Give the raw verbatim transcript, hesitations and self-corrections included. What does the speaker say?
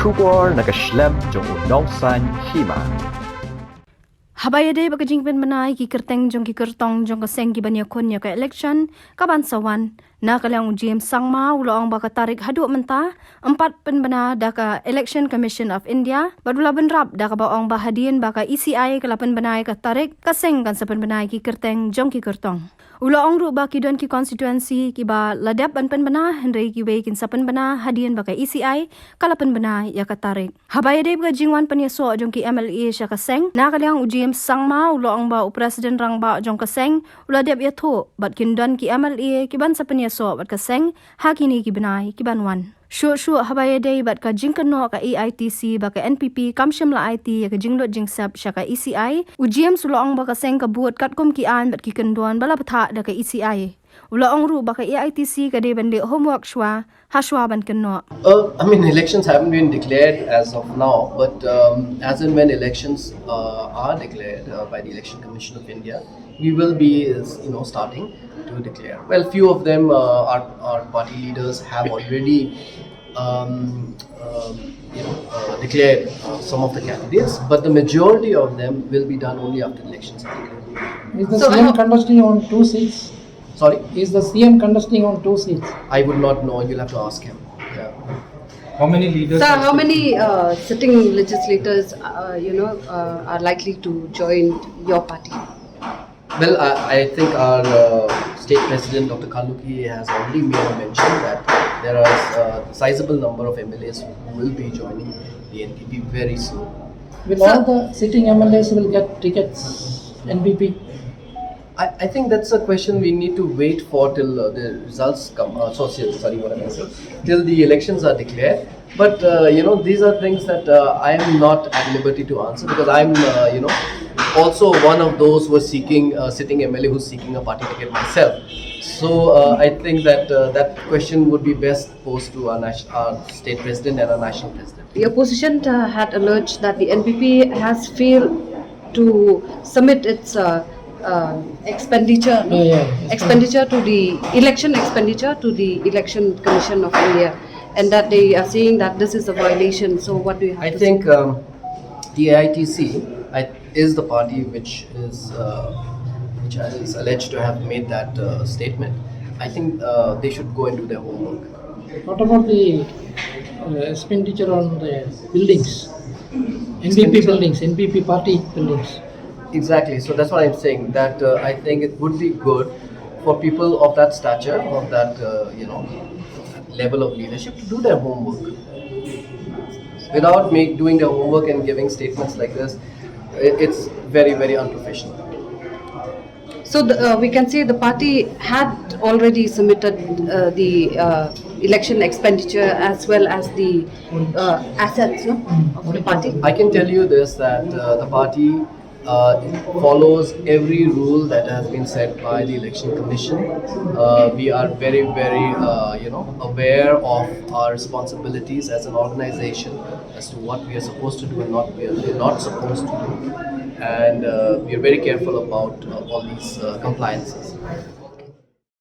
Khubor na ka shlem jong u nongsaiñ hima. Haba ïadei bad ka jingpynbna ïa ki kyrteng jong ki kyrtong jong ka seng ki ban ïakhun ïa ka election ka ban sa wan, na ka liang u James Sangma u la ong ba ka tarik haduh mynta ym pat pynbna da ka Election Commission of India, bad u la bynrap da kaba ong ba hadien ba ka E C I ka la pynbna ïa ka tarik, ka seng kan sa pynbna ïa ki kyrteng jong ki kyrtong. U la ong ruh ba ki don ki constituency kiba la dep ban pynbna, hynrei kiwei kin sa pynbna hadien ba ka E C I ka la pynbna ïa ka tarik. Haba ïadei bad ka jingwan pynïasoh jong ki M L A sha ka seng, na ka liang u James Sangma u la ong ba u President Rangbah jong ka seng u la dep ïathuh bad kin don ki M L A ki ban sa pynïasoh bad ka seng ha kine ki bnai ki ban wan. Shuh shuh haba ïadei bad ka jingkynnoh ka A I T C ba ka N P P kam shym la aiti ïa ka jinglut jingsep sha ka E C I, u James u la ong ba ka seng ka bud katkum ki aiñ bad ki kyndon ba la bthah da ka E C I. U la ong ruh ba ka A I T C ka dei ban leh homework shuwa ha shuwa ban kynnoh. Uh, I mean, elections haven't been declared as of now, but um, as and when elections uh, are declared uh, by the Election Commission of India, we will be, uh, you know, starting to declare. Well, few of them, uh, our, our party leaders have already, um, um, you know, uh, declared uh, some of the candidates, but the majority of them will be done only after the elections are declared. Is the So, C M how contesting on two seats? Sorry? Is the C M contesting on two seats? I would not know. You'll have to ask him. Yeah. How many leaders? Sir, are how many uh, sitting legislators, uh, you know, uh, are likely to join your party? Well, I, I think our uh, state president, Doctor Kharlukhi, has already made a mention that there are a sizable number of M L As who will be joining the N P P very soon. Will Sir, all the sitting M L As will get tickets, N P P? I, I think that's a question we need to wait for till uh, the results come. Uh, so, sorry, sorry, what am I saying? Till the elections are declared. But uh, you know, these are things that uh, I am not at liberty to answer because I'm, uh, you know, also one of those who are seeking uh, sitting M L A who's seeking a party ticket myself. So uh, I think that uh, that question would be best posed to our, nat- our state president and our national president. The opposition uh, had alleged that the N P P has failed to submit its uh, uh, expenditure, no? Yeah, yeah, expenditure. Expenditure to the election expenditure to the Election Commission of India, and that they are saying that this is a violation. So, what do you have I to think say? Um, the A I T C I, is the party which is uh, which is alleged to have made that uh, statement. I think uh, they should go and do their homework. What about the uh, expenditure on the buildings? N P P expenditure? Buildings, N P P party buildings. Exactly. So that's what I'm saying. That uh, I think it would be good for people of that stature, of that uh, you know level of leadership, to do their homework. Without make, doing their homework and giving statements like this, it, it's very, very unprofessional. So the, uh, we can say the party had already submitted uh, the uh, election expenditure as well as the uh, assets, no, of the party. I can tell you this, that uh, the party uh, follows every rule that has been set by the Election Commission. Uh, we are very, very, uh, you know, aware of our responsibilities as an organization as to what we are supposed to do and not we are not supposed to do, and uh, we are very careful about uh, all these uh, compliances.